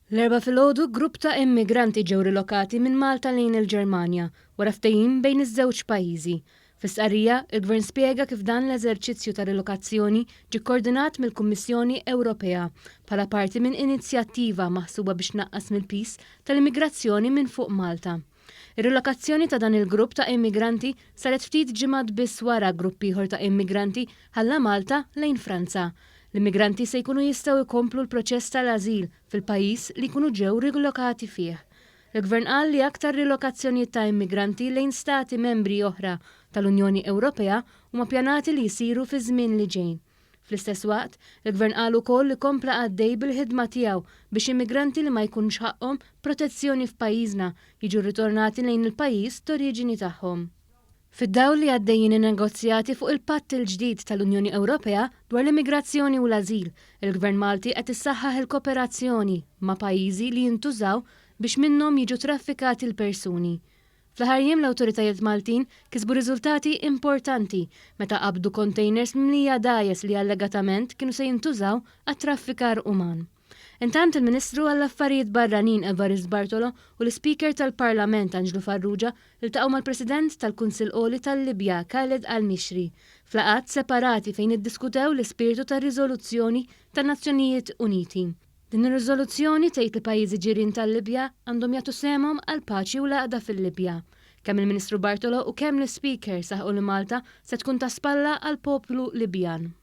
L-Erbgħa filgħodu grupp ta' immigranti ġew rilokati minn Malta lejn il-Ġermanja wara ftehim bejn iż-żewġ pajjiżi. Fi stqarrija, il-Gvern spjega kif dan l-eżerċizzju ta' rilokazzjoni ġie kkordinat mill-Kummissjoni Ewropea bħala parti minn inizjattiva maħsuba biex tnaqqas mill-piż tal-immigrazzjoni minn fuq Malta. Ir-rilokazzjoni ta' dan il-grupp ta' immigranti saret ftit ġimgħat biss wara grupp ieħor ta' immigranti ħalla Malta lejn Franza. L-immigranti se jkunu jistgħu jkomplu l-proċess tal-ażil fil-pajjiż li jkunu ġew rilokati fih. Il-Gvern qal li aktar rilokazzjonijiet ta' immigranti lejn stati membri oħra tal-Unjoni Ewropea huma ppjanati li jsiru fiż-żmien li ġej. Fl-istess waqt, il-Gvern qal ukoll li kompla għaddej bil-ħidma tiegħu biex immigranti li ma jkunx ħaqqhom protezzjoni f'pajjiżna jiġu rritornati lejn il-pajjiż t'oriġini tagħhom. Fid-dawl li għaddejjin in-negozjati fuq il-Patt il-ġdid tal-Unjoni Ewropea dwar l-immigrazzjoni u l-ażil, il-Gvern Malti qed issaħħaħ il-koperazzjoni ma' pajjiżi li jintużaw biex minnhom jiġu traffikati l-persuni. Fl-aħħar jiem l-awtoritajiet Maltin kisbu riżultati importanti meta qabdu kontejners mimlija dgħajjes li allegatament kienu se jintużaw għat-traffikar uman. Intant il-Ministru għall-Affarijiet Barranin Evarist Bartolo u l-Ispeaker tal-Parlament Anġlu Farrugia ltaqgħu mal-President tal-Kunsill Għoli tal-Libja Khaled Al-Mishri f'laqgħat separati fejn iddiskutew l-ispirtu tar-riżoluzzjoni tan-Nazzjonijiet Uniti. Din ir-riżoluzzjoni tgħid li pajjiżi ġirien tal-Libja għandhom jagħtu sehemhom għall-paċi u l-għaqda fil-Libja. Kemm il-Ministru Bartolo u kemm l-Ispeaker saħqu li Malta se tkun ta' spalla għall-poplu Libjan.